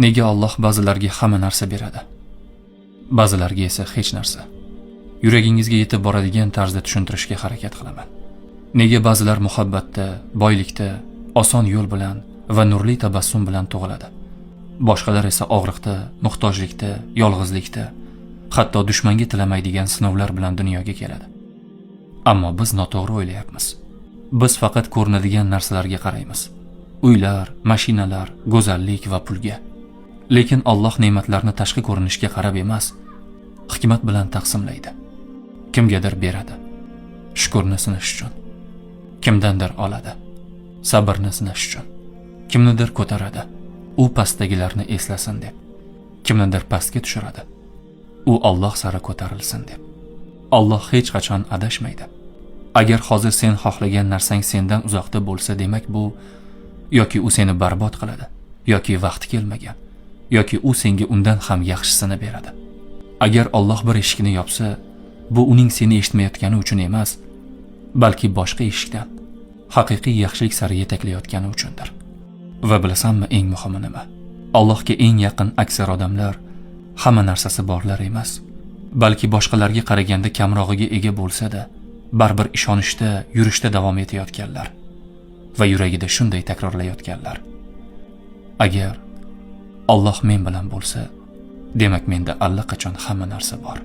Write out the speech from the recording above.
Nega Alloh ba'zilarga hamma narsa beradi, ba'zilarga esa hech narsa? Yuragingizga yetib boradigan tarzda tushuntirishga harakat qilaman. Nega ba'zilar muhabbatda, boylikda, oson yo'l bilan va nurli tabassum bilan tug'iladi? Boshqalar esa og'riqda, muhtojlikda, yolg'izlikda, hatto dushmanga tilamaydigan sinovlar bilan dunyoga keladi. Ammo biz noto'g'ri o'ylayapmiz. Biz faqat ko'rinadigan narsalarga qaraymiz. Uylar, mashinalar, go'zallik va pulga. Lekin Alloh ne'matlarni tashqi ko'rinishga qarab emas, hikmat bilan taqsimlaydi. Kimgadir beradi, shukurni sinash uchun. Kimdandir oladi, sabrni sinash uchun. Kimnidir ko'taradi, u pastdagilarni eslasin deb. Kimnidir pastga tushiradi, u Alloh sari ko'tarilsin deb. Alloh hech qachon adashmaydi. Agar hozir sen xohlagan narsang sendan uzoqda bo'lsa, demak bu yoki u seni barbod qiladi, yoki vaqti kelmagan, yoki u senga undan ham yaxshisini beradi. Agar Alloh bir eshikni yopsa, bu uning seni eshitmayotgani uchun emas, balki boshqa eshikdan haqiqiy yaxshilik sari yetaklayotgani uchundir. Va bilasanmi eng muhimi nima? Allohga eng yaqin aksar odamlar hamma narsasi borlar emas, balki boshqalarga qaraganda kamrog'iga ega bo'lsa-da, baribir ishonishda, yurishda davom etayotganlar va yuragida shunday takrorlayotganlar: Agar Alloh men bilan bo'lsa, demak menda allaqachon hamma narsa bor.